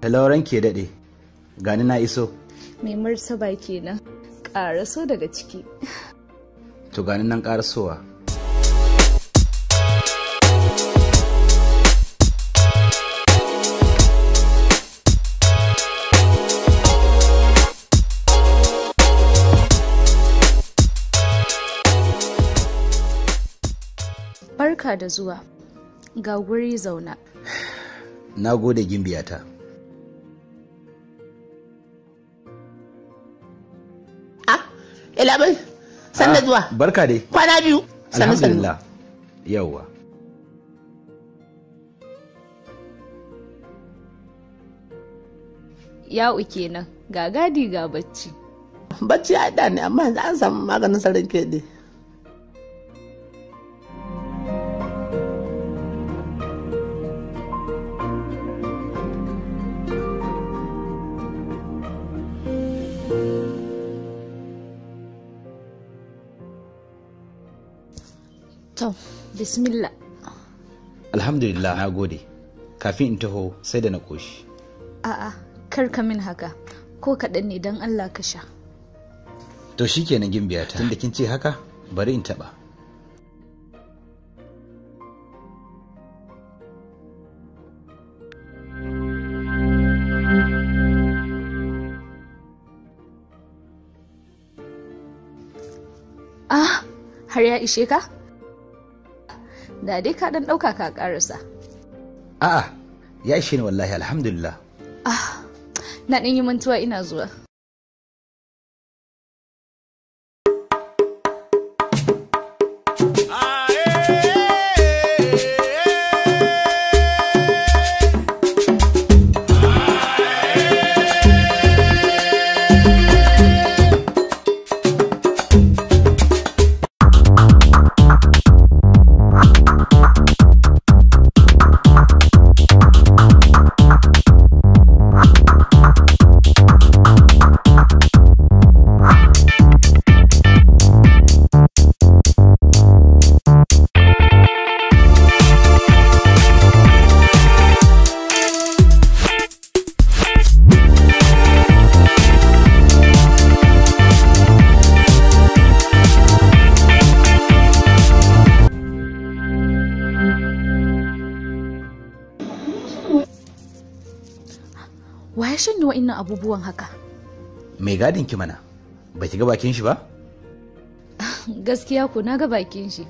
Hello, ranki ya daɗe. Gani na iso. Mai martaba kenan. Ƙaraso daga ciki. To gani nan ƙarasowa. Barka da zuwa. Ga guri zauna. Na gode gimbiyata. Elabai, sannu zuwa. Barka dai. Kwana biyu. Sannu sannu. Alhamdulillah. Yawwa. Ya'u kenan. Ga gadi ga bacci. Bacci ya da ne amma yanzu an samu maganin sarin keɗe. To, bismillah. Alhamdulillah, na gode. Kafin in taho sai da na ƙoshi. A'a, kar ka min haka. Ko kaɗan ne don Allah ka sha. To shikenan gimbiyata. Tunda kin ce haka, bari in taɓa. Ah, har ya ishe ka? Da dai ka ɗan ɗauka ka ƙarasa. A'a, ya ishe ni wallahi alhamdulillah. Ah, na ɗan yi mantuwa ina zuwa. Wa ya shanye wa'innan abubuwan haka? Mai gadin ki mana, ba ki ga bakin shi ba? Gaskiya ko na ga bakin shi.